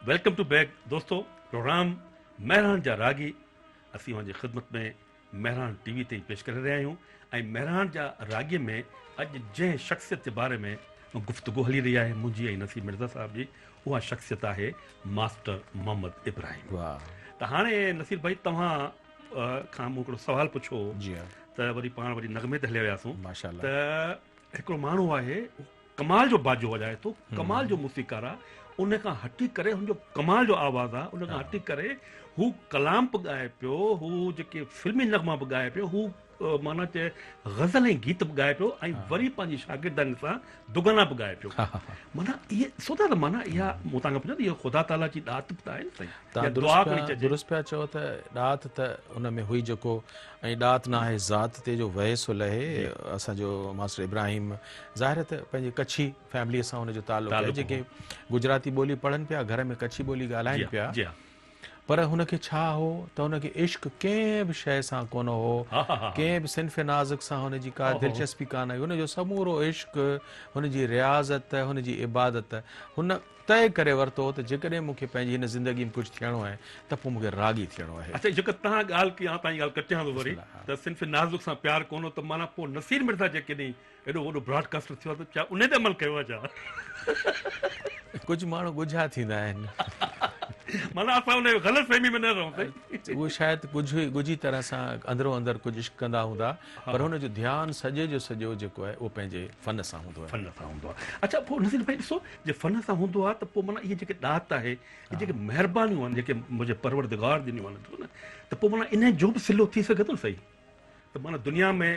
Welcome two back دوستو programme Mehran جا راڳي اسين اوهان جي خدمت ۾ مهراڻ ٽي وي تي پيش ڪري رهيا آهيون ۽ مهراڻ جا راڳي ۾ اڄ جنهن شخصيت جي باري ۾ گفتگو هلي رهي آهي منهنجي ۽ نصير مرزا صاحب جي اها شخصيت آهي ماسٽر محمد ابراهيم. ته هاڻي نصير ڀائي توهان کان مون هڪڙو سوال پڇيو هو ته وري پاڻ وري نغمي تي هليا وياسون ته هڪڙو ماڻهو آهي ڪمال جو باجو وڄائي ٿو ڪمال جو موسيقار آ ان کان هٽي ڪري هن جو ڪمال جو آواز آ ان کان هٽي ڪري هو ڪلام به ڳائي پيو هو جيڪي فلمي نغما به ڳائي پيو هو معنيٰ چي غزل ۽ گيت به ڳائي پيو ۽ وري پنهنجي شاگردن سان دوگانا به ڳائي پيو معنيٰ اهي ڏسو ٿا ته معنيٰ اها مون توهان کان پڇيو ته اها خدا تعاليٰ جي ڏات به ته آهي نه سائين يا دعا کڻي چئجي. درست پيا چئو ته ڏات ته ان ۾ هئي جيڪو ۽ ڏات نه آهي ذات تي جو وهي سو لهي اسان جو ماسٽر ابراهيم ظاهر ته پنهنجي ڪڇي فيملي سان ان جو تعلق آهي جيڪي گجراتي ٻولي پڙهن پيا گهر ۾ ڪڇي ٻولي ڳالهائن پيا پر هن کي ڇا هو ته هن کي عشق ڪنهن به شيء سان ڪونه هو ڪنهن به صنف نازڪ سان هن جي ڪا دلچسپي ڪانه هئي هن جو سمورو عشق هن جي رياضت هن جي عبادت هن طئي ڪري ورتو هو ته جيڪڏهن مون کي پنهنجي هن زندگي ۾ ڪجهه ٿيڻو آهي ته پوء مون کي راڳي ٿيڻو آهي. اڇا جيڪا توهان ڳالهه ڪئي آئون توهان جي ڳالهه ڪٽيان ٿو وري ته صنف نازڪ سان پيار ڪونه هو ته معنيٰ پوء نصير مرزا جيڪڏهن ايڏو وڏو براڊ ڪاسٽر ٿيو آهي ته ڇا انهي تي عمل ڪيو آهي ڇا؟ ڪجهه ماڻهو ڳجها ٿيندا آهن. معنيٰ اسان انهي غلط فهمي ۾ نه رهون سائين. اهو شايد ڳجهي ڳجهي طرح سان اندرون اندر ڪجهه عشق ڪندا هوندا پر هن جو ڌيان سڄي جو سڄو جيڪو آهي اهو پنهنجي فن سان هوندو آهي. فن سان هوندو آهي. اڇا پوء نصير ڀائي ڏسو جي فن سان هوندو آهي ته پوء معنيٰ اهي جيڪي ڏات آهي اهي جيڪي مهربانيون آهن جيڪي منهنجي پروردگار ڏنيون آهن ڏسو نه ته پوء معنيٰ انهي جو به صلو ٿي سگهي ٿو نه سائين ته معنيٰ دنيا ۾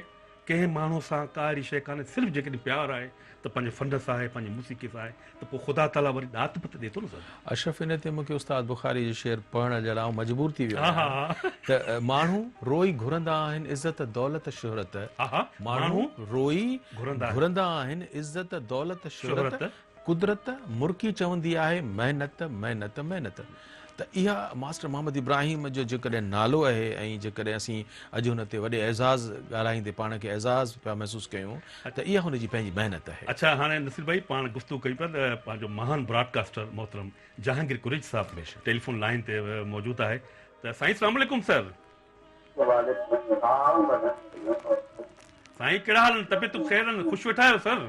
ڪنهن ماڻهو سان ڪا اهڙي شيء ڪانهي صرف جيڪڏهن پيار آهي ته پنهنجي فن سان آهي پنهنجي موسيقي سان آهي ته پوء خدا تعاليٰ وري ڏات به ته ڏئي ٿو نه سر. اشرف ان تي مونکي استاد بخاري جو شعر پڙهڻ جي لاء آئون مجبور ٿي ويو آهيان ته ماڻهو روئي گهرندا آهن عزت دولت شهرت ماڻهو روئي گهرندا آهن عزت دولت شهرت قدرت مرڪي چوندي آهي محنت محنت محنت ته اها ماسٽر محمد ابراهيم جو جيڪڏهن نالو آهي ۽ جيڪڏهن اسين اڄ هن تي وڏي اعزاز ڳالهائيندي پاڻ کي اعزاز پيا محسوس ڪيون ته اها هن جي پنهنجي محنت آهي. اڇا هاڻي نصير ڀائي پاڻ گفتگو ڪيون پيا ته پنهنجو مهان براڊ ڪاسٽر محترم جهانگير قريشي صاحب ٽيليفون لائين تي موجود آهي ته سائين السلام عليڪم سر. وعليڪم السلام ورحمة الله. سائين ڪهڙا حال آهن طبيعتون خير آهن خوش ويٺا آهيو سر.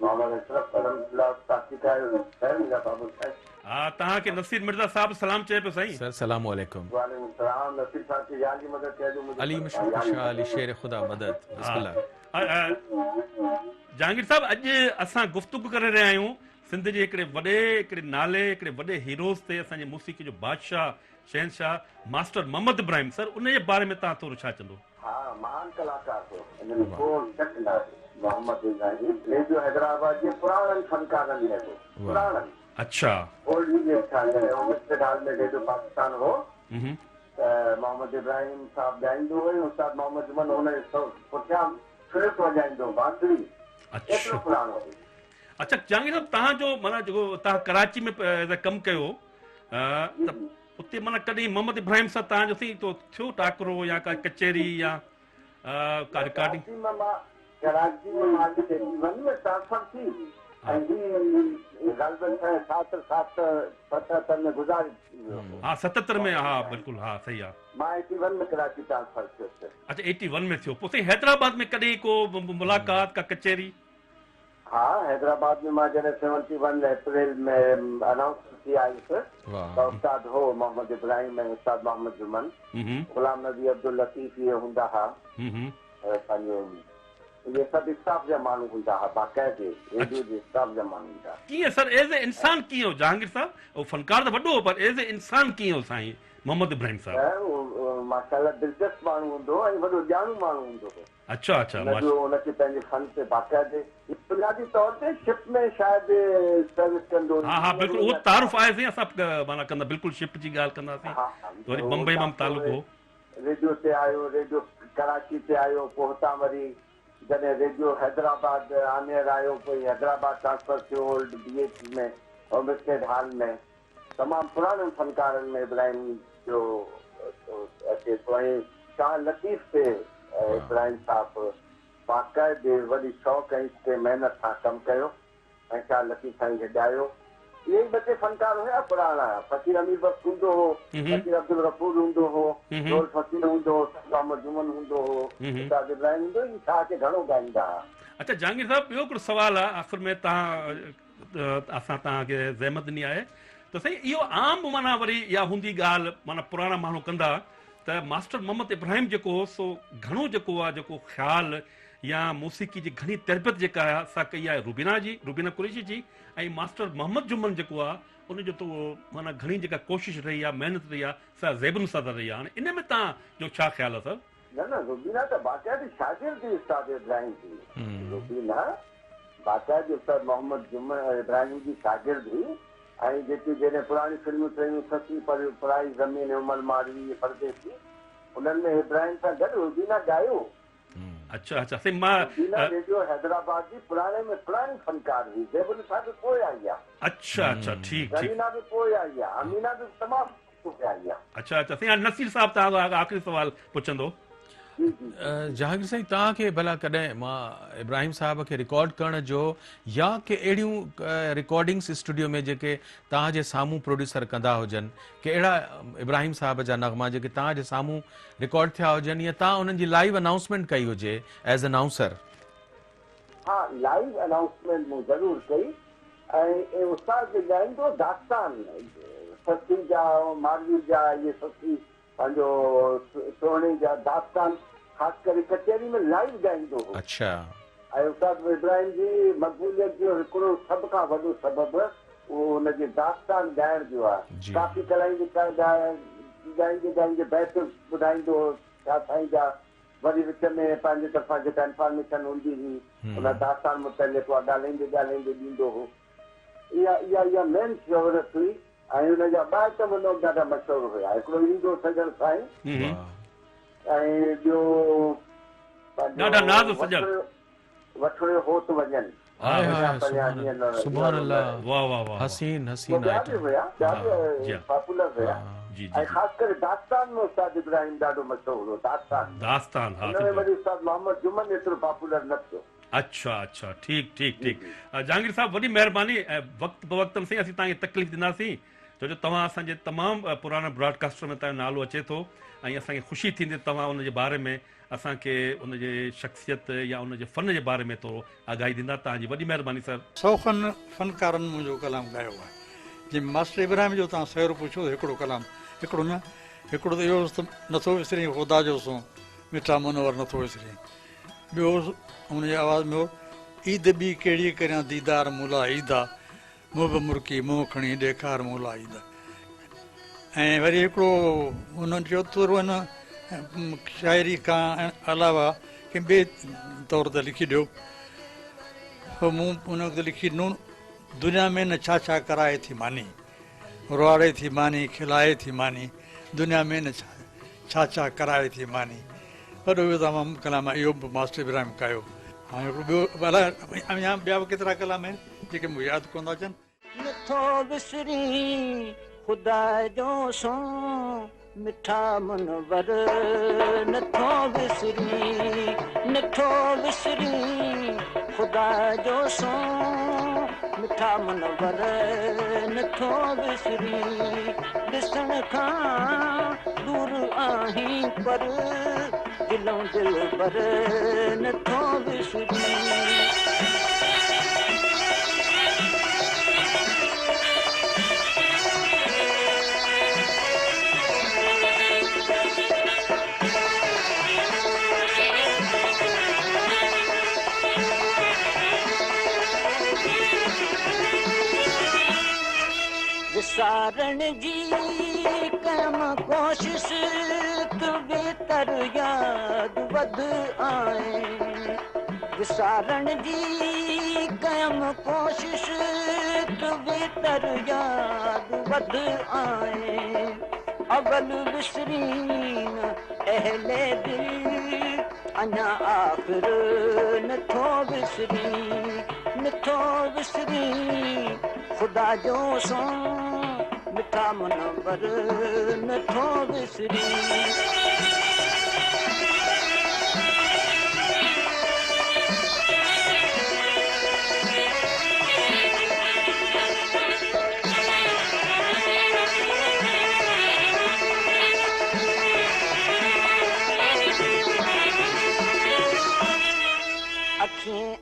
محمد اشرف الحمدلله تاسين ڪيا آهيو خير منهنجا بابو سائين. ها توهان کي نصير مرزا صاحب سلام چئي پيو سائين. سر سلام عليڪم. وعليڪم السلام نصير صاحب کي يا علي مدد چئجو منهنجي علي طرفان مشڪل يا علي ڪشا علي مدد. شير خدا مدد بسم الله. جهانگير صاحب اڄ اسان گفتگو ڪري رهيا آهيون سنڌ جي هڪڙي وڏي هڪڙي نالي هڪڙي وڏي هيروز تي اسان جي موسيقي جو بادشاهه شهنشاهه ماسٽر محمد ابراهيم سر ان جي باري ۾ توهان ٿورو ڇا چوندو. ها مهان ڪلاڪار هو ان ۾ ڪو شڪ ناهي. محمد ابراهيم ريڊيو حيدرآباد جي پراڻن فنڪارن ۾ هو پراڻن. اڇا. اولڊ يونٽ کان جڏهن هومسٽيڊ هال ۾ ريڊيو پاڪستان هو ته محمد ابراهيم صاحب ڳائيندو هو ۽ استاد محمد جمن هن جي پٺيان فلوٽ وڄائيندو هو بانسري ايترو پراڻو هو. اڇا جهانگير صاحب توهان جو معنيٰ جيڪو توهان ڪراچي ۾ ڪم ڪيو ته اتي معنيٰ ڪڏهن محمد ابراهيم سان توهان جو سائين تو ٿيو ٽاڪرو يا ڪا ڪچهري يا ڪا رڪارڊنگ؟ ڪراچي ۾ مان ڪراچي ۾ مان ايٽي ون ۾ ٽرانسفر ٿي ۽ هي غالباً ساٺ ساٺ ستهتر ۾ گذاري ويو هو. ها ستهتر ۾ ها بلڪل ها صحيح آ. مان ايٽي ون ۾ ڪراچي ٽرانسفر ٿيس. اڇا ايٽي ون ۾ ٿيو پوء سائين حيدرآباد ۾ ڪڏهن ڪو ملاقات ڪا ڪچهري؟ ها حيدرآباد ۾ مان جڏهن سيونٽي ون اپريل ۾ انائونسر ٿي آيس ته استاد هو محمد ابراهيم ۽ استاد محمد جمن، غلام نبي عبداللطيف اهي هوندا ها پنهنجو اهي سڀ اسٽاف جا ماڻهو هوندا ها باقاعدي ريڊيو جي اسٽاف جا ماڻهو هوندا ها. ڪيئن سر ايز اي انسان ڪيئن هو جهانگير صاحب اهو فنڪار ته وڏو هو پر ايز اي انسان ڪيئن هو سائين محمد ابراهيم صاحب. ته اهو ماشاءالله دلچسپ ماڻهو هوندو هو ۽ وڏو ڄاڻو ماڻهو هوندو هو. اڇا اڇا ان جو ان کي پنهنجي فن تي باقاعدي بنيادي طور تي شپ ۾ شايد سروس ڪندو ها ها بلڪل اهو تعارف آهي سائين اسان معنيٰ ڪندا بلڪل شپ جي ڳالهه ڪنداسين وري بمبئي مان به تعلق هو. ريڊيو تي آيو ريڊيو ڪراچي تي آيو پوء هتان وري جڏهن ريڊيو حيدرآباد آن ايئر آيو پوء حيدرآباد ٽرانسفر ٿيو old B H ۾ homestead hall ۾ تمام پراڻن فنڪارن ۾ ابراهيم جو اچي ٿو ۽ شاهه لطيف تي ابراهيم صاحب باقاعدي وڏي شوق ۽ عشق ۽ محنت سان ڪم ڪيو ۽ شاهه لطيف سائين کي ڳايو اهي ئي ٻه ٽي فنڪار هيا پراڻا. فقير امير بخش هوندو هو، فقير عبدالغفور هوندو هو، ڍول فقير هوندو هو، سيد محمد جمن هوندو هو، استاد ابراهيم هوندو هو، اهي شاهه کي گهڻو ڳائيندا ها. اڇا جهانگير صاحب ٻيو هڪڙو سوال آ آخر ۾ توهان اسان توهان کي زحمت ڏني آهي ته سائين اهو عام معنيٰ وري اها هوندي ڳالهه معنيٰ پراڻا ماڻهو ڪندا ته ماسٽر محمد ابراهيم جيڪو هو سو گهڻو جيڪو آ جيڪو خيال يا موسيقي جي گهڻي تربيت جيڪا آ سا ڪئي آهي روبينا جي روبينا قريشي جي ۽ ماسٽر محمد جمن جيڪو آ ان جو ته معنيٰ گهڻي جيڪا ڪوشش رهي آ محنت رهي آ سا زيب النساء سان رهي آ هاڻي ان ۾ توهان جو ڇا خيال آ سر؟ نه نه روبينا ته باقاعدي شاگرد هئي استاد ابراهيم جي روبينا باقاعدي استاد محمد جمن ابراهيم جي شاگرد هئي ۽ جيڪي جڏهن پراڻيون فلمون ٺهيون سسي پرائي زمين عمر ماروي پرديسي انهن ۾ ابراهيم سان گڏ روبينا ڳايو. اڇا اڇا سائين مان روبينا ريڊيو حيدرآباد جي پراڻي ۾ پراڻي فنڪار هئي زيب النساء به پوء آئي آ. اڇا اڇا ٺيڪ ٺيڪ. زرينا به پوء آئي آ امينا به تمام پوء آئي آ. اڇا اڇا سائين هاڻي نصير صاحب توهان کان آخري سوال پڇندو. جي جي. جهانگير سائين توهان کي ڀلا ڪڏهن مان ابراهيم صاحب کي رڪارڊ ڪرڻ جو يا ڪي اهڙيون رڪارڊنگس اسٽوڊيو ۾ جيڪي توهان جي سامهون پروڊيوسر ڪندا هجن ڪي اهڙا ابراهيم صاحب جا نغما جيڪي توهان جي سامهون رڪارڊ ٿيا هجن يا توهان انهن جي لائيو انائونسمينٽ ڪئي هجي ايز انائونسر. ها لائيو انائونسمينٽ مون ضرور ڪئي ۽ استاد جي ڳائيندو داستان سسي جا ماروي جا اهي سسي پنهنجو سهڻي جا داستان خاص ڪري ڪچهري ۾ لائيو ڳائيندو هو. اڇا. ۽ استاد ابراهيم جي مقبوليت جو هڪڙو سڀ کان وڏو سبب اهو هن جي داستان ڳائڻ جو آهي. ڪافي ڪلائيندي ڳائيندي ڳائيندي بيت ٻڌائيندو هو شاهه سائين جا وري وچ ۾ پنهنجي طرفان جيڪا انفارميشن هوندي هئي ان داستان متعلق اها ڳالهائيندي ڳالهائيندي ڏيندو هو. اها اها اها مين شهرت هئي ۽ ان جا ٻه آئٽم ان وقت ڏاڍا مشهور هيا هڪڙو ايندو سڄڻ سائين ۽ ٻيو ڏاڍا ناز سڄڻ وٺڙيو هوت وڃن هاء هاء سبحان الله واه واه واه حسين حسين ٻيا به هيا ٻيا به پاپولر هيا ۽ خاص ڪري داستان ۾ استاد ابراهيم ڏاڍو مشهور هو داستان داستان ها ان ۾ وري استاد محمد جمن ايترو پاپولر نه ٿيو. اڇا اڇا ٺيڪ ٺيڪ ٺيڪ جهانگير صاحب وڏي مهرباني ۽ وقت بوقت سائين اسين توهان کي تڪليف ڏينداسين ڇو جو توهان اسان جي تمام پراڻن براڊ ڪاسٽر ۾ توهان جو نالو اچي ٿو ۽ اسان کي خوشي ٿيندي توهان ان جي باري ۾ اسان کي ان جي شخصيت يا ان جي فن جي باري ۾ ٿورو آگاهي ڏيندا توهان جي وڏي مهرباني سر. سو کن فنڪارن منهنجو ڪلام ڳايو آهي جنهن ۾ ماسٽر ابراهيم جو توهان سهرو پڇيو ته هڪڙو ڪلام هڪڙو نه هڪڙو ته اهو هوس ته نٿو وسرين خدا جو سون مٺا منور نٿو وسرين ٻيو هن جي آواز ۾ هو، عيد ٻي ڪهڙي ڪريان ديدار مون لاء عيد آ، محب مرڪي منهن کڻي ڏيکار مون لاء عيد آ. ۽ وري هڪڙو هن چيو ته ٿورو هن شاعري کان علاوه ڪنهن ٻئي طور تي لکي ڏيو. سو مون ان وقت لکي ڏنو، دنيا ۾ نه ڇا ڇا ڪرائي ٿي ماني. روئاڙي ٿي ماني، کلائي ٿي ماني، دنيا ۾ نه ڇا ڇا ڪرائي ٿي ماني. وڏو اهو تمام ڪلام آهي، اهو به ماسٽر ابراهيم ڳايو. هاڻي هڪڙو ٻيو الائي اڃا ٻيا به ڪيترا ڪلام آهن جيڪي مون کي ياد ڪونه ٿا اچن. نٿو وسرين خدا جو سون مٺا منور نٿو وسرين نٿو وسرين خدا جو سون مٺا منور نٿو وسرين ڏسڻ کان دور آهين پر دلئون دلبر نٿو وسرين. وسارڻ جي ڪيم ڪوشش ته ويتر ياد وڌ آئين. وسارڻ جي ڪيم ڪوشش ته ويتر ياد وڌ آئين. اول وسرين اهل دل اڃا آخر نٿو وسرين نٿو وسرين خدا جو سون مٺا منور نٿو وسرين.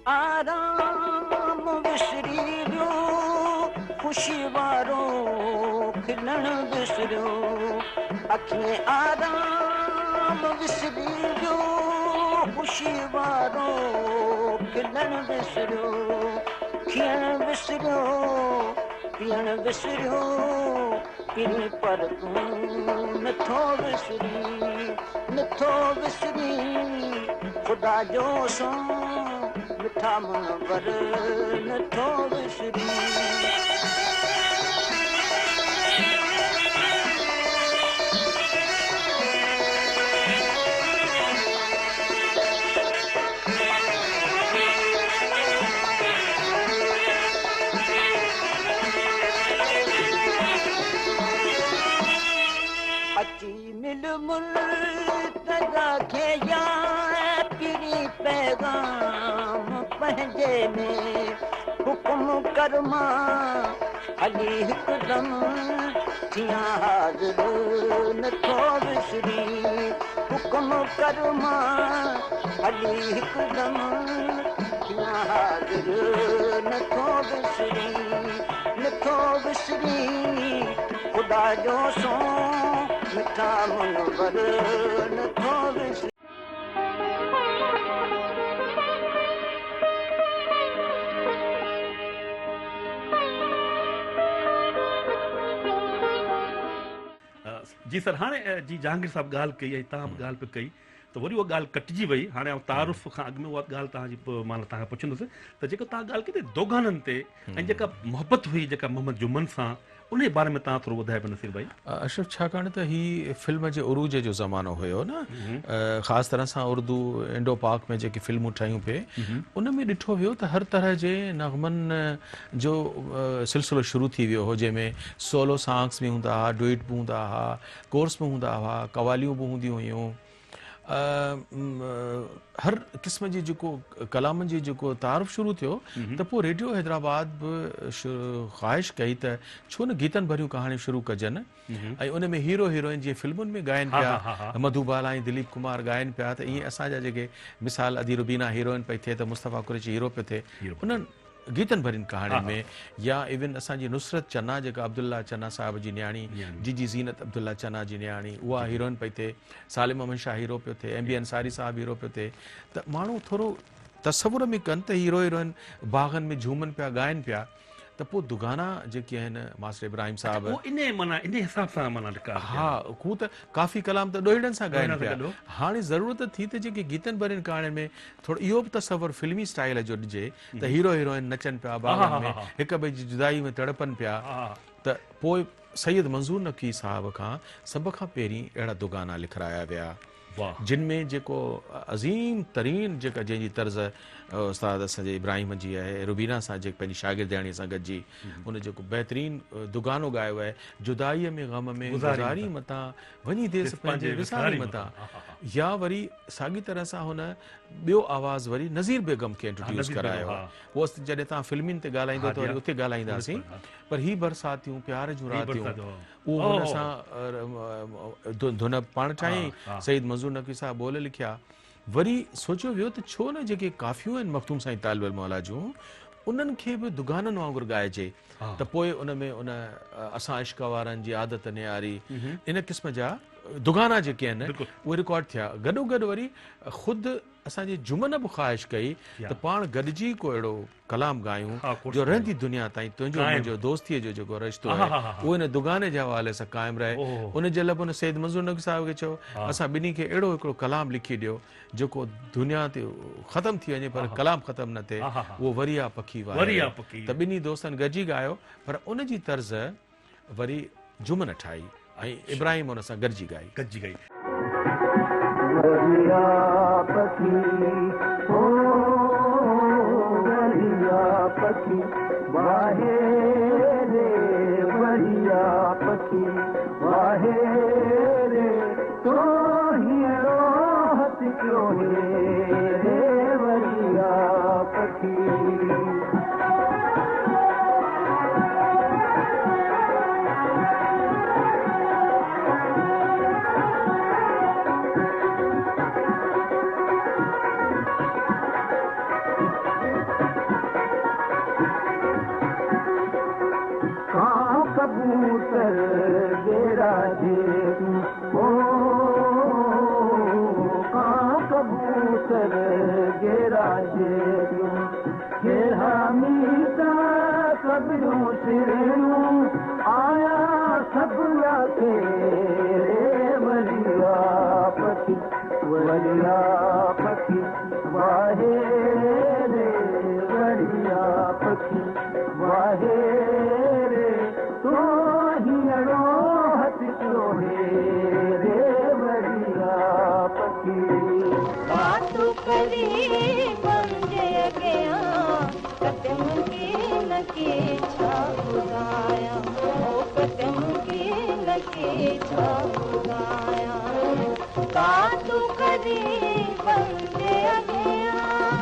آرام وسري ويو، خوشي وارو کلڻ وسريو. اکين آرام وسري ويو، خوشي وارو کلڻ وسريو. کيئڻ وسريو، پيئڻ وسريو، پرين پر تون نٿو وسرين، نٿو وسرين. خدا جو سون مٺا منور نٿو وسرين. اچي مل مرتضيٰ کي يا پرين پيغام پنهنجي ۾، حڪم ڪر مان هلي هڪدم ٿيان حاضر، نٿو وسرين. حڪم ڪر مان هلي هڪدم ٿيان حاضر، نٿو وسرين، نٿو وسرين. خدا جو سون مٺا منور نٿو وسرين. جي سر هاڻي جي جهانگير صاحب ڳالهه ڪئي ۽ توهان به ڳالهه پئي ڪئي ته وري اها ڳالهه ڪٽجي وئي. هاڻي آئون تعارف کان اڳ ۾ اها ڳالهه توهان جي معنيٰ توهان کان پڇندس ته جيڪو توهان ڳالهه ڪئي ته دوگانن تي ۽ جيڪا محبت هئي جيڪا محمد جمن سان، انهي باري ۾ توهان ٿورو ٻڌايو پيا نصير ڀائي. اشرف ڇاڪاڻ ته هي فلم جي عروج جو زمانو هيو نه، خاص طرح سان اردو انڊو پاڪ ۾ جيڪي فلمون ٺهيون پئي ان ۾ ڏٺو ويو ته هر طرح جي نغمن جو سلسلو شروع ٿي ويو هو، جنهن ۾ سولو سانگس به هوندا هئا، ڊوئٽ به هوندا هئا، ڪورس به هوندا هئا، قواليون به هونديون هيون، هر قسم جي جيڪو ڪلامن جي جيڪو تعارف شروع ٿيو ته پوء ريڊيو حيدرآباد به خواهش ڪئي ته ڇو نه گيتن ڀريون ڪهاڻيون شروع ڪجن ۽ ان ۾ هيرو هيروئن جيئن فلمن ۾ ڳائن پيا، مڌو بالا ۽ دليپ ڪمار ڳائن پيا ته ائين اسان جا جيڪي مثال ادي روبينا هيروئن پئي ٿئي ته مصطفيٰ قريشي هيرو پيو ٿئي انهن گيتن ڀرين ڪهاڻين ۾، يا ايون اسان جي نصرت چنا جيڪا عبدالله چنا صاحب جي نياڻي، جيجي زينت عبدالله چنا جي نياڻي، اها هيروئن پئي ٿئي، صالح محمد شاهه هيرو پيو ٿئي، ايم بي انصاري صاحب هيرو پيو ٿئي ته ماڻهو ٿورو تصور ۾ ڪن ته هيرو هيروئن باغن ۾ جهومن پيا ڳائن پيا ته پوء دگانا جيڪي آهن ماسٽر ابراهيم صاحب. اڇا اهو انهي معنيٰ انهي حساب سان معنيٰ رڪارڊ ٿيا. ها هو ته ڪافي ڪلام ته ڏوهيڙن سان ڳائن پيا. هاڻي ضرورت ٿي ته جيڪي گيتن ڀرين ڪهاڻين ۾ ٿورو اهو به تصور فلمي اسٽائيل جو ڏجي ته هيرو هيروئن نچن پيا باغن ۾ هڪ ٻئي جي جدائي ۾ تڙپن پيا ته پوء سيد منظور نقوي صاحب کان سڀ کان پهرين اهڙا دوگانا لکرايا ويا جن ۾ جيڪو عظيم ترين جيڪا جنهن جي طرز استاد اسان جي ابراهيم جي آهي روبينا سان جيڪ پنهنجي شاگردياڻي سان گڏجي ان جيڪو بهترين دوگانو ڳايو آهي جدائي ۾ غم ۾ گذاري متان وڃي ديس پنهنجي وساري متان، يا وري ساڳي طرح سان هن ٻيو آواز وري نذير بيگم کي انٽروڊيوس ڪرايو آهي. اهو اسين جڏهن توهان فلمين تي ڳالهائيندو ته وري اتي ڳالهائينداسين، پر هي برساتيون پيار جون راتيون اهو هن سان ڌن پاڻ ٺاهيائين، سيد منظور نقوي صاحب ٻول لکيا. وري سوچيو ويو ته ڇو نه جيڪي ڪافيون آهن مخدوم سائين طالب الموليٰ جون انهن کي به دگانن وانگر ڳائجي ته پوء ان ۾ ان اسان عشق وارن جي عادت نياري ان قسم جا دگانا جيڪي آهن اهي رڪارڊ ٿيا. گڏوگڏ وري خود اسان جي جمن به خواهش ڪئي ته پاڻ گڏجي ڪو اهڙو ڪلام ڳايون جو رهندي دنيا تائين تنهنجو منهنجو دوستيء جو جيڪو رشتو آهي اهو ان دگاني جي حوالي سان قائم رهي. ان جي لاء به ان سيد منظور نقوي صاحب کي چيو اسان ٻنهي کي اهڙو هڪڙو ڪلام لکي ڏيو جيڪو دنيا تي ختم ٿي وڃي پر ڪلام ختم نه ٿئي، اهو وريا پکي واهي ري ته ٻنهي دوستن گڏجي ڳايو پر ان جي طرز وري جمن ٺاهي ۽ ابراهيم ان سان گڏجي ڳائي. گڏجي ڳائي. وريا پکي او وريا پکي واهي ري وريا پکي واهي ري تو هينئڙو هٿ ڪيو هي ري وريا پکي. ڪر گيراجي جون ڪهڙا ميت قبرون سرڻيون آيا سڀ آکي ري وريا پکي وريا پکي واهي ري وريا پکي واهي ري تو هينئڙو هٿ ڪيو هي ري وريا پکي. ڪا تون قريبن جي اڳيان قدم ڪينڪي ڇا ٻڌايان او قدم ڪينڪي ڇا ٻڌايان ڪا تون قريبن جي اڳيان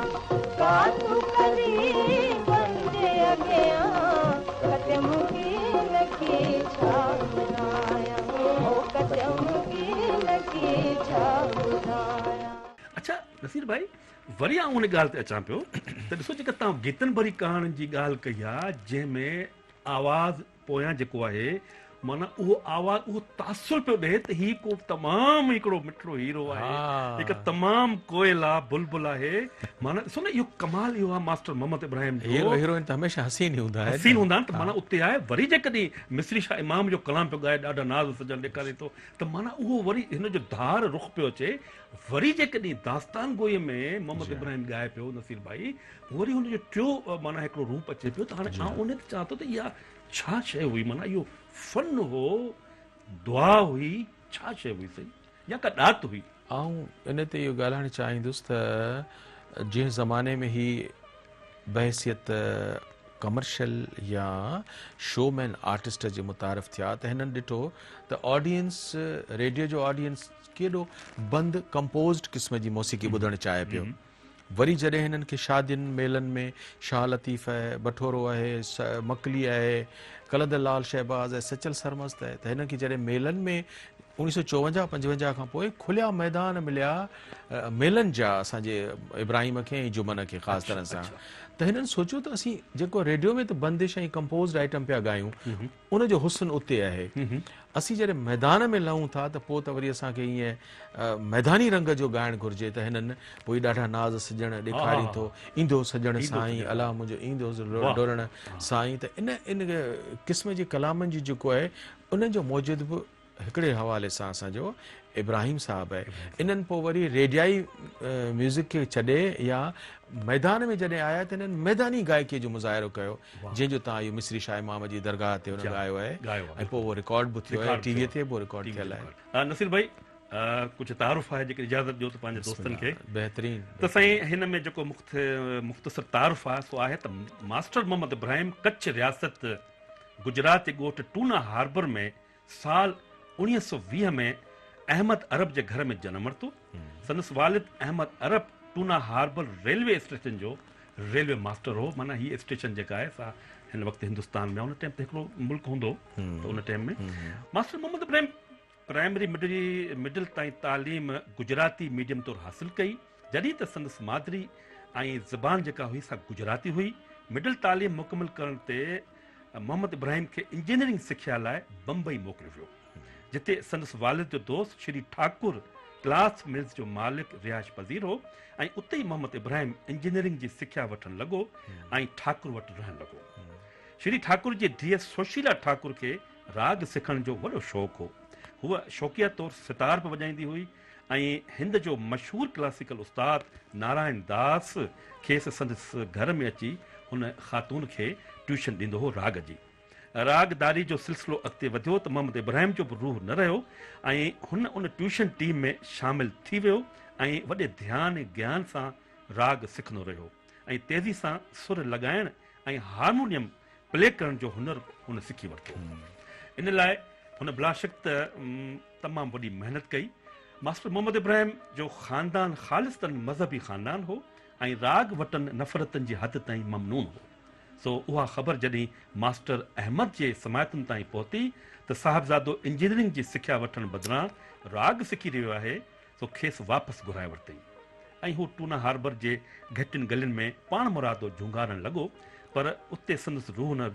ڪا تون قريبن جي اڳيان قدم ڪينڪي ڇا ٻڌايان او قدم ڪينڪي ڇا ٻڌايان. اڇا نصير ڀائي وري آئون ان ڳالهه تي اچان پيو ته ڏسو جيڪا توهان گيتن ڀري ڪهاڻين جي ڳالهه ڪئي آ جنهن ۾ آواز پويان جيڪو آهي معنيٰ اهو آواز اهو تاثر پيو ڏئي ته هي ڪو تمام هڪڙو مٺڙو هيرو آهي هڪ تمام ڪوئل آ بلبل آهي معنيٰ ڏسو نه اهو ڪمال اهو آ ماسٽر محمد ابراهيم جو هيرو هيروئن ته هميشه حسين ئي هوندا آهن حسين هوندا آهن ته معنيٰ اتي آهي وري جيڪڏهن مصري شاهه امام جو ڪلام پيو ڳائي ڏاڍا ناز سڄڻ ڏيکاري ٿو ته معنيٰ اهو وري هن جو ڌار رخ پيو اچي وري جيڪڏهن داستان گوئي ۾ محمد ابراهيم ڳائي پيو نصير ڀائي وري هن جو ٽيو معنيٰ هڪڙو روپ اچي پيو ته هاڻي آئون ان تي چوان ٿو ته اها ڇا شيء هئي معنيٰ اهو فن هو دعا هئي ڇا شيء هئي سائين يا ڪا ڏات هئي. آئون ان تي اهو ڳالهائڻ چاهيندس ته جنهن زماني ۾ هي بحيثيت ڪمرشل يا شو مين آرٽسٽ جي متعارف ٿيا ته هنن ڏٺو ته آڊينس ريڊيو جو آڊينس ڪيڏو بند ڪمپوزڊ قسم جي موسيقي ٻڌڻ چاهي پيو. وري جڏهن هنن کي شادين ميلن ۾ شاهه لطيف آهي، بٺورو آهي، مڪلي آهي، قلندر لعل شهباز آهي، سچل سرمست آهي ته هنن کي جڏهن ميلن ۾ اوڻيهه سو چوونجاهه پنجونجاهه کان پوء کليا ميدان مليا ميلن جا اسان جي ابراهيم کي ۽ جمن کي خاص طرح سان ته هنن سوچيو ته اسين جيڪو ريڊيو ۾ ته بندش ۽ ڪمپوزڊ آئٽم پيا ڳايون ان جو حسن اتي آهي. اسين جڏهن ميدان ۾ لهون ٿا ته پوء ته وري اسان کي ائين ميداني رنگ جو ڳائڻ گهرجي ته هنن پوء ڏاڍا ناز سڄڻ ڏيکارين ٿو ايندو سڄڻ سائين الا منهنجو ايندو ڊوڙڻ سائين ته ان ان قسم جي ڪلامن جي جيڪو آهي انهن جو موجد به هڪڙي حوالي سان اسان جو ابراهيم صاحب آهي. انهن پوء وري ريڊيائي ميوزڪ کي ڇڏي يا ميدان ۾ جڏهن آيا ته انهن ميداني گائڪيء جو مظاهرو ڪيو جنهن جو تان اهو مصري شاهه امام جي درگاهه تي هن ڳايو آهي ۽ پوء اهو رڪارڊ به ٿيو آهي ٽي ويء تي به رڪارڊ ٿيل آهي. نصير ڀائي ڪجهه تعارف آهي جيڪڏهن اجازت ڏيو ته پنهنجي دوستن کي. بهترين. ته سائين هن ۾ جيڪو مختصر تعارف آهي سو آهي ته ماسٽر محمد ابراهيم ڪڇ رياست گجرات جي ڳوٺ ٽونا هاربر ۾ سال 1920 ۾ احمد عرب جي گهر ۾ جنم ورتو. سندس والد احمد عرب ٽونا هاربر ريلوي اسٽيشن جو ريلوي ماسٽر هو. معنيٰ هيء اسٽيشن جيڪا آهي سا هن وقت هندستان ۾ آهي. ان ٽائيم ته هڪڙو ملڪ هوندو هو ته ان time ۾ master Muhammad Ibrahim primary middle تائين تعليم گجراتي ميڊيم طور حاصل ڪئي. جڏهن ته سندس مادري ۽ زبان جيڪا هئي سا گجراتي هئي. مڊل تعليم مڪمل ڪرڻ تي محمد ابراهيم کي انجنيئرنگ سکيا لاء بمبئي موڪليو ويو، جتي سندس والد جو دوست شري ٺاڪر ڪلاٿ ملز جو مالڪ رهائش پذير هو ۽ اتي ئي محمد ابراهيم انجنيئرنگ جي سکيا وٺڻ لڳو ۽ ٺاڪر وٽ رهڻ لڳو. شري ٺاڪر جي ڌيء سوشيلا ٺاڪر کي راڳ سکڻ جو وڏو شوق هو. هوء شوقيه طور ستار به وڄائيندي هئي ۽ هند جو مشهور ڪلاسيڪل استاد نارائڻ داس کيس سندس گهر ۾ اچي هن خاتون کي ٽيوشن ڏيندو هو راڳ جي. راڳ داري جو سلسلو اڳتي وڌيو ته محمد ابراهيم جو به روح نه رهيو ۽ هن ان ٽيوشن ٽيم ۾ شامل ٿي ويو ۽ وڏي ڌيان ۽ گيان سان راڳ سکندو رهيو ۽ تيزي سان سر لڳائڻ ۽ هارمونيم پلي ڪرڻ جو هنر هن سکي ورتو. ان لاء هن بلاشڪ ته تمام وڏي محنت ڪئي. ماسٽر محمد ابراهيم جو خاندان خالصتاً مذهبي خاندان هو ۽ راڳ وٽن نفرتن جي حد تائين ممنون هو. سو اها خبر جڏهن ماسٽر احمد جي سماعتن تائين پهتي ته صاحبزادو انجنيئرنگ جي سکيا وٺڻ بدران راڳ سکي رهيو آهي سو کيس واپس گهرائي ورتائين ۽ هو ٽونا هاربر جي گهٽين گلين ۾ پاڻمرادو جهونگارڻ لڳو پر اتي سندس روح نه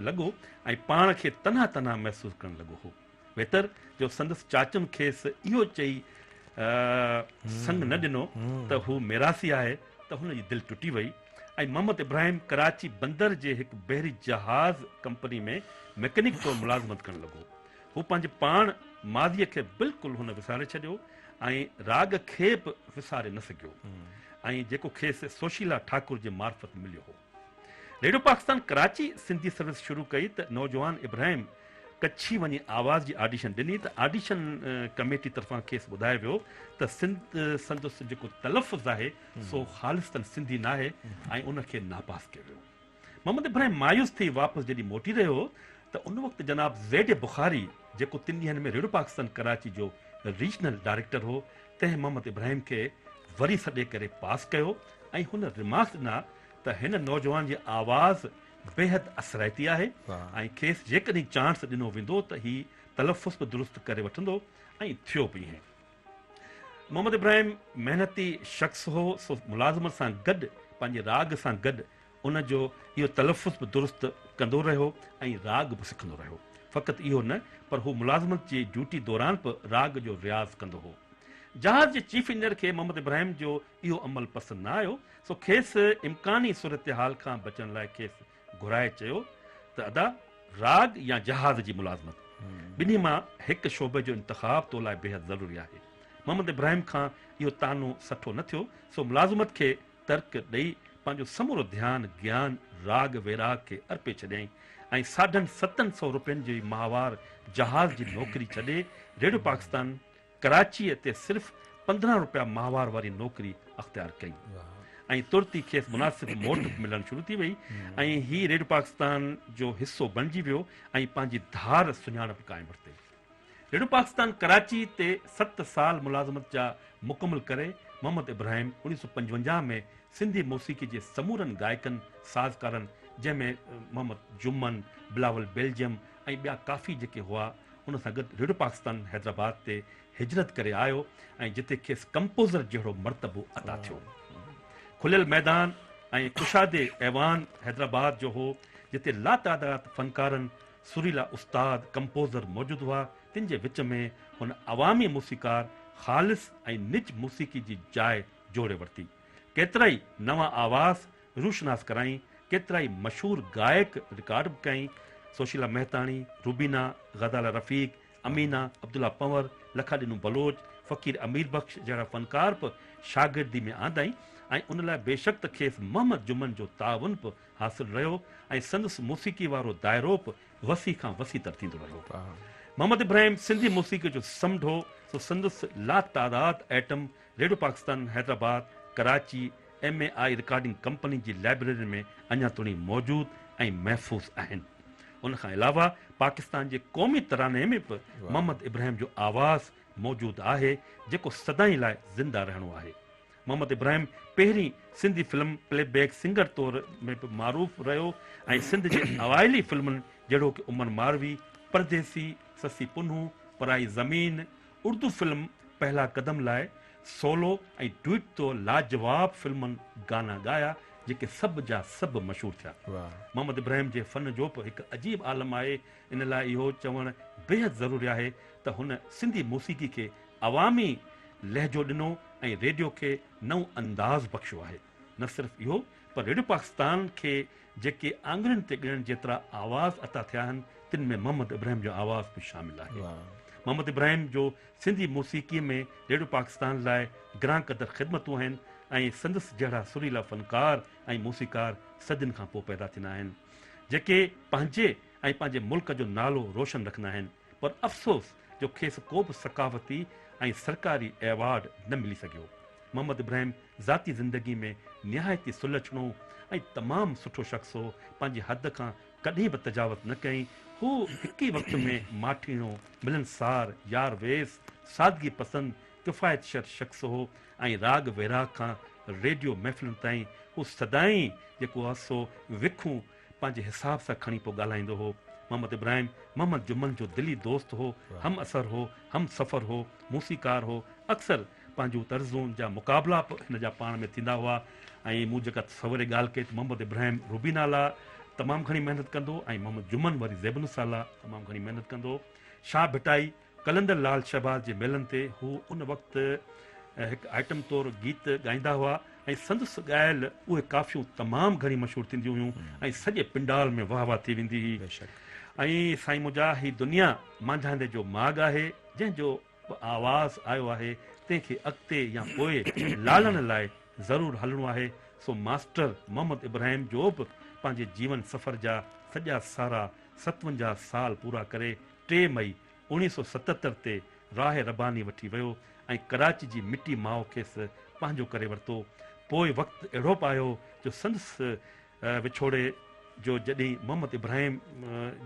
لڳو ۽ پاڻ کي تنها تنها محسوس ڪرڻ لڳو هو. ويتر جو سندس چاچن کيس اهو چئي سڱ نه ڏنو ته هو ميراثي آهي ته هن جي دل ٽٽي وئي ۽ محمد ابراهيم ڪراچي بندر جي هڪ بحري جهاز ڪمپني ۾ مڪينڪ طور ملازمت ڪرڻ لڳو. هو پنهنجي پاڻ ماضيء کي بلڪل هن وساري ڇڏيو ۽ راڳ کي به وساري نه سگهيو ۽ جيڪو کيس سوشيلا ٺاڪر جي معرفت مليو هو. ريڊيو پاڪستان ڪراچي سنڌي سروس شروع ڪئي ته نوجوان ابراهيم ڪڇي وڃي آواز جي آڊيشن ڏني ته آڊيشن ڪميٽي طرفان کيس ٻڌايو ويو ته سنڌ سندس جيڪو تلفظ آهي سو خالصتاً سنڌي ناهي ۽ ان کي ناپاس ڪيو ويو. محمد ابراهيم مايوس ٿي واپس جڏهن موٽي رهيو هو ته ان وقت جناب زيڊ اي بخاري جيڪو تن ڏينهن ۾ ريڊيو پاڪستان ڪراچي جو ريجنل ڊائريڪٽر هو تنهن محمد ابراهيم کي وري سڏي ڪري پاس ڪيو ۽ هن ريمارڪس ڏنا ته هن نوجوان جي آواز بيحد اثرائتي آهي ۽ کيس جيڪڏهن چانس ڏنو ويندو ته هي تلفظ به درست ڪري وٺندو ۽ ٿيو به ائين. محمد ابراهيم محنتي شخص هو سو ملازمت سان گڏ پنهنجي راڳ سان گڏ ان جو اهو تلفظ به درست ڪندو رهيو ۽ راڳ به سکندو رهيو. فقط اهو نه پر هو ملازمت جي ڊيوٽي دوران به راڳ جو رياض ڪندو هو. جهاز جي چيف انجنيئر کي محمد ابراهيم جو اهو عمل پسند نه آيو سو کيس امڪاني صورتحال کان بچڻ لاء کيس گهرائي چيو ته ادا راڳ يا جهاز جي ملازمت ٻنهي مان هڪ شعبي جو انتخاب تو لاء بيحد ضروري آهي. محمد ابراهيم کان اهو طعنو سٺو نه ٿيو سو ملازمت کي ترڪ ڏئي پنهنجو سمورو ڌيان گيان راڳ ويراڳ کي ارپي ڇڏيائين ۽ ساڍن ستن سئو روپين جي ماهوار جهاز جي نوڪري ڇڏي ريڊيو پاڪستان ڪراچيء تي صرف 15 روپيا ماهوار واري نوڪري اختيار ڪئي ۽ ترت ئي کيس مناسب موٽ به ملڻ شروع ٿي وئي ۽ هي ريڊيو پاڪستان جو حصو بڻجي ويو ۽ پنهنجي ڌار سڃاڻپ قائم ورتي. ريڊيو پاڪستان ڪراچي تي ست سال ملازمت جا مڪمل ڪري محمد ابراهيم 1955 ۾ سنڌي موسيقي جي سمورن گائڪن سازڪارن جنهن ۾ محمد جمن، بلاول بيلجيم ۽ ٻيا ڪافي جيڪي هئا ان سان گڏ ريڊيو پاڪستان حيدرآباد تي هجرت ڪري آيو ۽ جتي کيس ڪمپوزر جهڙو مرتبو عطا ٿيو. کليل ميدان ۽ ڪشادي ايوان حيدرآباد جو هو جتي لاتعداد فنڪارن، سريلا استاد، ڪمپوزر موجود هئا تن جي وچ ۾ هن عوامي موسيقار خالص ۽ نج موسيقي جي جاء جوڙي ورتي. ڪيترائي نوان آواز روشناس ڪرائين، ڪيترائي مشهور گائڪ رڪارڊ به ڪيائين، سوشيلا مهتاڻي، روبينا، غزاله رفيق، امينه، عبدالله پنور، لکاڏنو بلوچ، فقير امير بخش جهڙا فنڪار به شاگردي ۾ آندائين ۽ ان لاء بيشڪ ته کيس محمد جمن جو تعاون به حاصل رهيو ۽ سندس موسيقي وارو دائرو به وسيع کان وسيع تر ٿيندو رهيو. محمد ابراهيم سنڌي موسيقي جو سمنڊ هو سو سندس لاتعداد item radio Pakistan Hyderabad, Karachi, M A I recording company جي لائبريرين ۾ اڃا توڻي موجود ۽ محفوظ آهن. ان کان علاوه پاڪستان جي قومي تراني ۾ به محمد ابراهيم جو آواز موجود آهي جيڪو سدائين لاء زنده رهڻو آهي. محمد ابراهيم پهرين سنڌي فلم پلي بيڪ سنگر طور ۾ به معروف رهيو ۽ سنڌ جي اوائلي فلمن جهڙوڪ عمر ماروي، پرديسي، سسي پنهون، پرائي زمين، اردو فلم پهلا قدم لاء سولو ۽ ڊوئٽ طور لاجواب فلمن گانا ڳايا جيڪي سڀ جا سڀ مشهور ٿيا. محمد ابراهيم جي فن جو به هڪ عجيب عالم آهي ان لاء اهو چوڻ بيحد ضروري آهي ته هن سنڌي موسيقي کي عوامي لهجو ڏنو ۽ ريڊيو کي نئون انداز بخشيو آهي. نه صرف اهو پر ريڊيو پاڪستان کي جيڪي آڱرين تي ڳڻڻ جيترا آواز عطا ٿيا آهن تن ۾ محمد ابراهيم جو آواز به شامل آهي. محمد ابراهيم جو سنڌي موسيقي ۾ ريڊيو پاڪستان لاء گران قدر خدمتون آهن ۽ سندس جهڙا سريلا فنڪار ۽ موسيقار صدين کان پوء پيدا ٿيندا آهن جيڪي پنهنجي ۽ پنهنجي ملڪ جو نالو روشن رکندا آهن پر افسوس جو کيس ڪو به ثقافتي ۽ سرڪاري ايوارڊ نه ملي سگهيو. محمد ابراهيم ذاتي زندگي ۾ نهايت ئي سلڇڻو ۽ تمام سٺو شخص هو، پنهنجي حد کان ڪڏهن به تجاوز نه ڪيائين. هو هڪ ئي وقت ۾ ماٺيڻو، ملنسار، يار ويس، سادگي پسند، ڪفايت شر شخص هو ۽ راڳ ويراڳ کان ريڊيو محفلن تائين هو سدائين جيڪو آهي سو وکون پنهنجي حساب سان کڻي پيو ڳالهائيندو هو. محمد ابراهيم محمد جمن جو دلي دوست هو، هم عصر هو، هم سفر هو، موسيقار هو، اڪثر پنهنجون طرزون جا مقابلا به هن جا پاڻ ۾ ٿيندا هئا ۽ مون جيڪا تصوري ڳالهه ڪئي ته محمد ابراهيم روبينا لاء تمام گهڻي محنت ڪندو ۽ محمد جمن وري زيب النساء لاء تمام گهڻي محنت ڪندو هو. شاهه ڀٽائي، قلندر لال شهباز جي ميلن تي هو ان وقت هڪ آئٽم طور گيت ڳائيندا هئا ۽ سندس ڳايل اهي ڪافيون تمام گهڻي مشهور ٿينديون هيون ۽ سڄي پنڊال ۾ واهه واهه ٿي ويندي هئي. ۽ سائين منهنجا هي دنيا مانجهاندي جو ماڳ آهي جنهن جو به آواز آيو آهي تنهن کي اڳتي يا پوء لالڻ لاء ضرور هلڻو آهي سو ماسٽر محمد ابراهيم جو به پنهنجي جيون سفر جا سڄا سارا 57 سال پورا ڪري 3 مئي 1977 تي راهه رباني وٺي ويو ۽ ڪراچي جي مٽي ماء کيس پنهنجو ڪري ورتو. پوء وقت اهڙو به آيو جو سندس وڇوڙي جو جڏهن محمد ابراهيم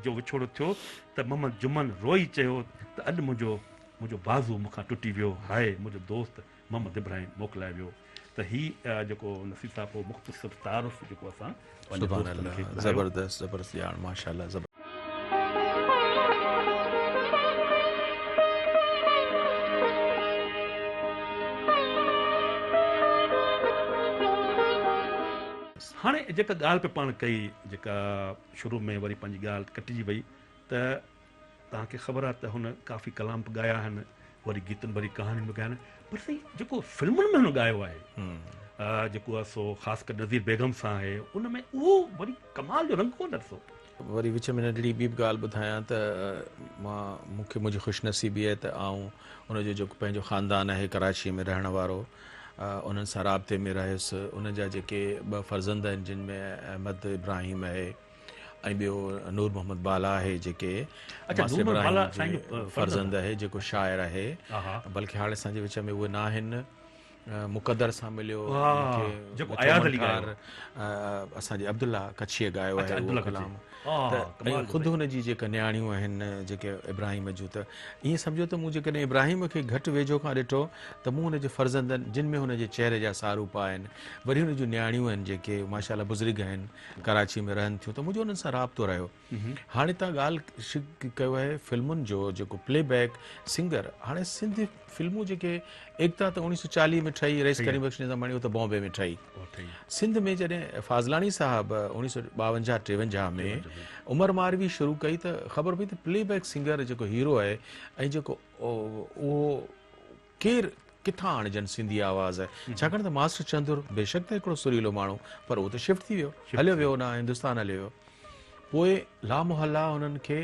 جو وڇوڙو ٿيو ته محمد جمن روئي چيو ته اڄ منهنجو منهنجو بازو مون کان ٽٽي ويو، هاء منهنجو دوست محمد ابراهيم موڪلائي ويو. ته هي جيڪو نصير صاحب هو مختصر تعارف جيڪو اسان پنهنجي سبحان دوستن کي الله ٻڌايو. زبردست زبردست ڄاڻ ماشاءالله زبردست. هاڻي جيڪا ڳالهه پئي پاڻ ڪئي جيڪا شروع ۾ وري پنهنجي ڳالهه ڪٽجي وئي ته توهان کي خبر آهي ته هن ڪافي ڪلام به ڳايا آهن وري گيتن ڀري ڪهاڻيون به ڳايا آهن پر سائين جيڪو فلمن ۾ هن ڳايو آهي جيڪو آهي سو خاص ڪري نذير بيگم سان آهي ان ۾ اهو وري ڪمال جو رنگ ڪونه ڏسو. وري وچ ۾ ننڍڙي ٻي به ڳالهه ٻڌايان ته مان مون کي منهنجي خوش نصيبي آهي ته آئون ان جو جيڪو پنهنجو خاندان آهي ڪراچيء ۾ رهڻ وارو انهن سان رابطي ۾ رهيس انهن جا جيڪي ٻه فرزند آهن جن ۾ احمد ابراهيم آهي ۽ ٻيو نور محمد بالا آهي جيڪي ماستر ابراهيم جي فرزند آهي جيڪو شاعر آهي بلڪه هاڻي اسان جي وچ ۾ اهي ناهن مقدر سان مليو جيڪو اياز علي ڳايو اسان جي عبدالله ڪڇيء ڳايو آهي اهو ڪلام ته ۽ خود هن جي جيڪا نياڻيون آهن جيڪي ابراهيم جون ته ائين سمجهو ته مون جيڪڏهن ابراهيم کي گهٽ ويجهو کان ڏٺو ته مون هن جي فرزندن جن ۾ هن جي چهري جا ساروپ آهن وري هن جون نياڻيون آهن جيڪي ماشاء الله بزرگ آهن ڪراچي ۾ رهن ٿيون ته منهنجو انهن سان رابطو رهيو. هاڻي تان ڳالهه ڪيو آهي فلمن جو جيڪو پلي بيڪ سنگر هاڻي سنڌ فلمون جيڪي ايڪتا ته 1940 ۾ ٺهي رئيس ڪريم بخش نظاماڻي اهو ته بامبي ۾ ٺهي سنڌ ۾ جڏهن فاضلاڻي صاحب 1952 53 ۾ عمر ماروي شروع ڪئي ته خبر پئي ته پلي بيڪ سنگر جيڪو هيرو آهي ۽ جيڪو اهو ڪير ڪٿان آڻجن سنڌي آواز ڇاڪاڻ ته ماسٽر چندر بيشڪ ته هڪڙو سريلو ماڻهو پر اهو ته شفٽ ٿي ويو هليو ويو هوڏانهن هندستان هليو ويو پوء لامحاله هنن کي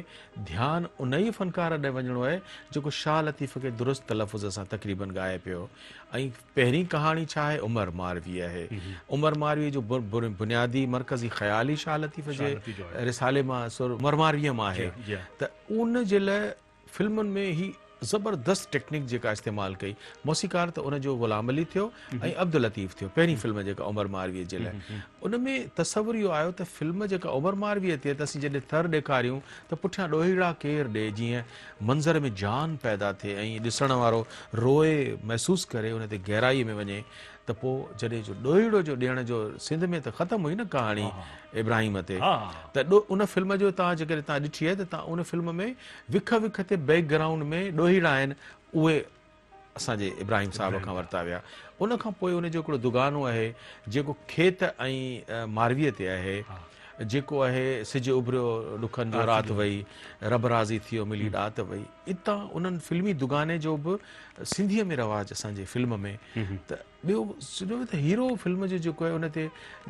ڌيان انهيء فنڪار ڏي وڃڻو آهي جيڪو شاهه لطيف کي درست تلفظ سان تقريبن ڳائي پيو ۽ پهرين ڪهاڻي ڇا آهي عمر ماروي آهي عمر ماروي جو بنيادي مرڪزي خيال ئي شاهه لطيف جي رسالي مان سر عمر مارويء مان آهي ته ان جي لاء فلمن ۾ هي زبردست ٽيڪنڪ جيڪا استعمال ڪئي موسيقار ته ان جو غلام علي ٿيو ۽ عبداللطيف ٿيو پهرين فلم جيڪا عمر مارويء جي لاء ان ۾ تصور اهو آيو ته فلم جيڪا عمر مارويء تي ته اسين جڏهن ٿر ڏيکاريون ته پٺيان ڏوهيڙا ڪير ڏي جيئن منظر ۾ جان پيدا ٿئي ۽ ڏسڻ وارو روئي محسوس ڪري ان تي گهرائي ۾ وڃي ته پوء جڏهن جو ڏوهيڙو جو ڏيڻ جو سنڌ ۾ ته ختم هئي نه ڪهاڻي ابراهيم تي ته ان فلم جو توهان جيڪڏهن توهان ڏٺي آهي ته توهان ان فلم ۾ وک وک تي بيڪ گرائونڊ ۾ ڏوهيڙا آهن اهي اسان جي ابراهيم صاحب کان ورتا ويا ان کان پوء ان جو هڪڙو دگانو آهي جيڪو کيت ۽ مارويء تي آهي جيڪو آهي سج اڀريو ڏکن جو رات وئي رب راضي ٿيو ملي ڏات وئي اتان انهن فلمي دگاني جو به سنڌيء ۾ رواج اسان جي فلم ۾ ته ٻيو سمجهو ته هيرو فلم جو جيڪو آهي ان تي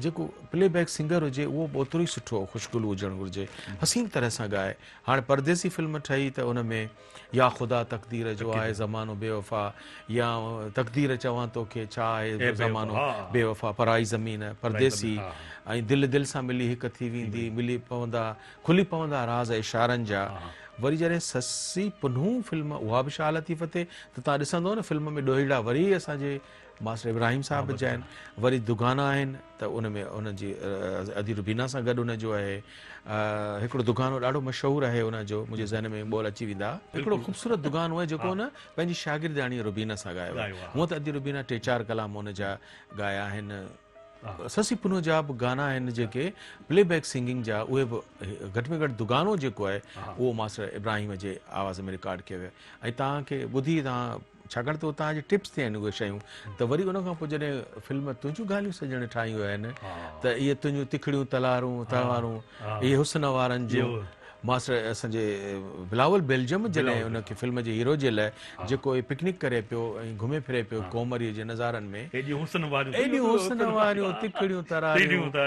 جيڪو پلي بيڪ سنگر هجي اهو به اوترو ئي سٺو خوشگلو هجڻ گهرجي حسين طرح سان ڳائي هاڻي پرديسي فلم ٺهي ته ان ۾ يا خدا تقدير جو آهي زمانو بي وفا يا تقدير چوان توکي ڇا آهي زمانو بي وفا پرائي زمين پرديسي ۽ دل دل سان ملي هڪ ٿي ويندي ملي پوندا کلي پوندا راز اشارن جا. وري جڏهن سسي پنهون فلم اها به شاهه لطيف تي ته توهان ڏسندو نه فلم ۾ ڏوهيڙا وري اسان جي ماسٽر ابراهيم صاحب جا آهن وري دگانا آهن ته ان ۾ ان جي ادي روبينا سان گڏ ان جو آهي هڪڙو دگانو ڏاڍو مشهور آهي ان جو منهنجي ذهن ۾ ٻول اچي ويندا هڪڙو خوبصورت دگانو آهي جيڪو هن پنهنجي شاگردياڻي روبينا سان ڳايو آهي هونء ته ادي روبينا ٽي چار ڪلام ان جا ڳايا آهن سسي پنهون جا به گانا آهن جيڪي پلي بيڪ سنگنگ جا اهي به گهٽ ۾ گهٽ دگانو جيڪو آهي اهو ماسٽر ابراهيم جي آواز ۾ رڪارڊ ڪيو ويو آهي ۽ توهان کي ٻڌي توهان ڇاڪاڻ ته توهان جي ٽپس تي آهن اهي شيون ته وري ان کان پوء جڏهن فلم تنهنجون ڳالهيون سڄڻ ٺاهيون آهن ته اهي تنهنجون تکڙيون تلارون تلوارون اهي حسن وارن جون. ماستر اسان جي بلاول بيلجم جڏهن ان کي فلم جي هيرو جي لاء جيڪو هي پڪنڪ ڪري پيو ۽ گهمي ڦري پيو ڪومريء جي نظارن ۾، ايڏيون حسن واريون ايڏيون حسن واريون تکڙيون تراريون ته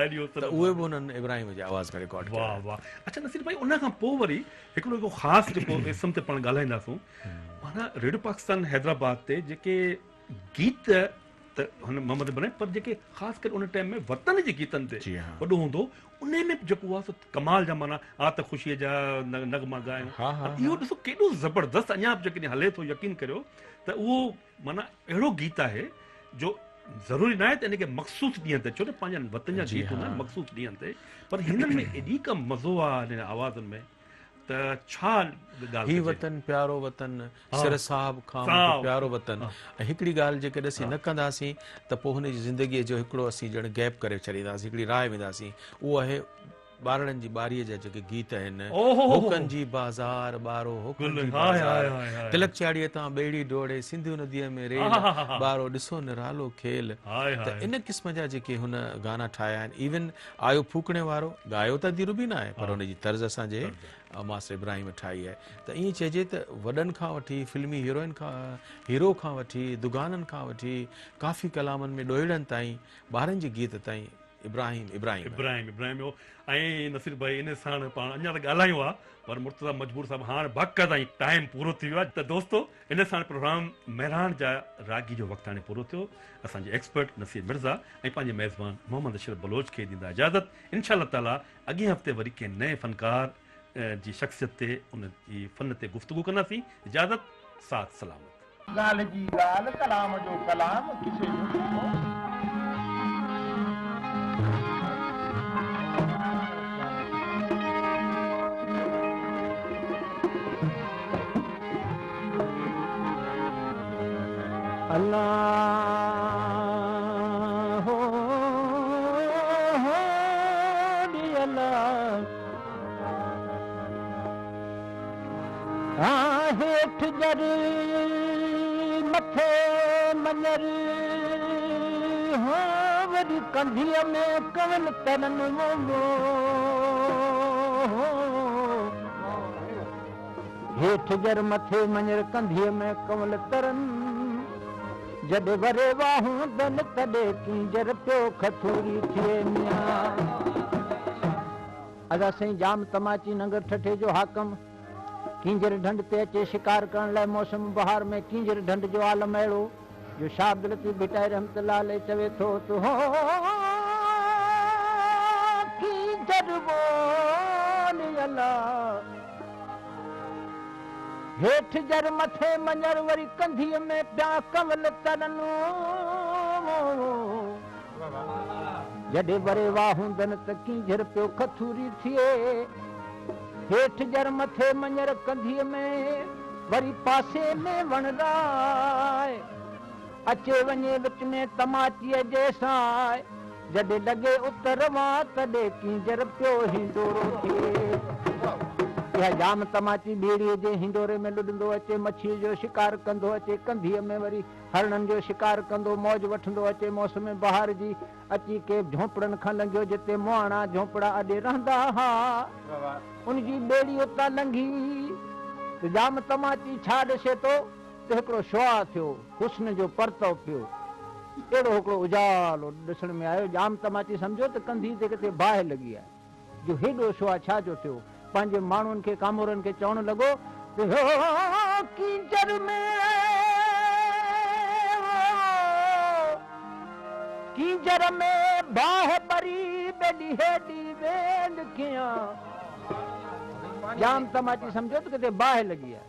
اهي به انهن ابراهيم جي آواز ۾ رڪارڊ ڪيا. واه واه اڇا نصير ڀائي ان کان پوء وري هڪڙو هڪ خاص جيڪو اسم تي پاڻ ڳالهائينداسون معنيٰ ريڊيو پاڪستان حيدرآباد تي جيڪي گيت ته هن محمد ابراهيم پر جيڪي خاص ڪري ان ٽائيم ۾ وطن جي گيتن تي وڏو هوندو انهي ۾ به جيڪو آهي سو ڪمال جا معنيٰ آ ته خوشيء جا نغما ڳايون اهو ڏسو ڪيڏو زبردست اڃا به جيڪڏهن هلي ٿو يقين ڪريو ته اهو معنيٰ اهڙو گيت آهي جو ضروري ناهي ته ان کي مخصوص ڏينهن تي ڇو ته پنهنجن وطن جا گيت هوندا آهن مخصوص ڏينهن تي پر هنن ۾ ايڏي ڪا مزو آهي هنن آوازن ۾ ته ڇا ڳالهه هي ڪجي. وطن پيارو وطن سر صاحب کان مون کي پيارو وطن ۽ هڪڙي ڳالهه جيڪڏهن اسين نه ڪنداسين ته پوء هن جي زندگيء جو هڪڙو اسين ڄڻ گيپ ڪري ڇڏينداسين هڪڙي راهه وينداسين اهو آهي ٻارڙن جي ٻاريء جا جيڪي گيت آهن هوڪن جي بازار ٻارو هوڪن جي بازار تلڪ چاڙهيء تان ٻيڙي ڊوڙي سنڌو نديء ۾ ريل ٻارو ڏسو نرالو کيل ته ان قسم جا جيڪي هن گانا ٺاهيا آهن ايون آيو ڦوڪڻي وارو ڳايو ته ادي روبينا آهي پر ان جي طرز اسان جي ماستر ابراهيم ٺاهي آهي ته ائين چئجي ته وڏن کان وٺي فلمي هيروئن کان هيرو کان وٺي دگانن کان وٺي ڪافي ڪلامن ۾ ڏوهيڙن تائين ٻارن جي گيت تائين ابراهيم ابراهيم آهي. ابراهيم ابراهيم هو ۽ نصير ڀائي ان ساڻ پاڻ اڃا ته ڳالهايون ها پر مرتضيٰ مجبور صاحب هاڻ باقاعده ائين ٽائيم پورو ٿي ويو آهي ته دوستو ان ساڻ پروگرام مهراڻ جا راڳي جو وقت هاڻي پورو ٿيو اسان جي ايڪسپرٽ نصير مرزا ۽ پنهنجي ميزبان محمد اشرف بلوچ کي ڏيندا اجازت انشاء الله تعالي اڳئين هفتي وري ڪنهن نئين فنڪار جي شخصيت تي ان جي فن تي گفتگو ڪنداسين اجازت ساٿ سلامت. ڳالهه جي ڳالهه، ڪلام جو ڪلام، قصي جو قصو. الله هو هو ڙي الله ها هيٺ ڄر مٿي مڃر هو وري ڪنڌيء ۾ ڪنول ترن وو هيٺ جر مٿي مڃر ڪنڌيء ۾ ڪنول ترن جڏ وري واهوندن تڏي ڪينجهر پيو کٿوري ٿئي ميان. ادا سائين ڄام تماچي ننگر ٺٽي جو حاڪم ڪينجهر ڍنڍ تي اچي شڪار ڪرڻ لاء موسم بهار ۾ ڪينجهر ڍنڍ جو عالم اهڙو جو شاهه عبداللطيف ڀٽائي رحمت الله عليه چوي ٿو ته هو ڪينجهر وول الا هيٺ جر مٿي مڃر وري ڪنڌيء ۾ پيا ڪنول ترن جڏهن وري واهوندن ته ڪينجهر پيو کٿوري ٿئي هيٺ جر مٿي مڃر ڪنڌيء ۾ وري پاسي ۾ وڻراء اچي وڃي وچ ۾ تماچيء جي ساء جڏهن لڳي اتر وان تڏهن ڪينجهر پيو هينڊورو ٿئي. اها ڄام تماچي ٻيڙيء جي هينڊوري ۾ لڏندو اچي مڇيء جو شڪار ڪندو اچي ڪنڌيء ۾ وري هرڻن جو شڪار ڪندو موج وٺندو اچي موسم بهار جي اچي ڪي جهونپڙن کان لنگهيو جتي مهاڻا جهونپڙا اڏي رهندا ها. ان جي ٻيڙي اتان لنگهي ته ڄام تماچي ڇا ڏسي ٿو ته هڪڙو شعاع ٿيو، حسن جو پرتو پيو. اهڙو هڪڙو اجالو ڏسڻ ۾ آيو. ڄام تماچي سمجهيو ته ڪنڌيء تي ڪٿي باهه لڳي آهي، جو هيڏو شعاع ڇا جو ٿيو؟ پنهنجي ماڻهن کي ڪامورن کي چوڻ لڳو ته هو ڪينجهر ۾ ڪينجهر ۾ باهه ٻري ٻيلي هيڏي ويل ڪيان. ڄام تماچي سمجهيو ته ڪٿي باهه لڳي آهي.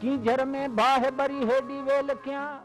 ڪينجهر ۾ باهه ٻري هيڏي ويل ڪيان.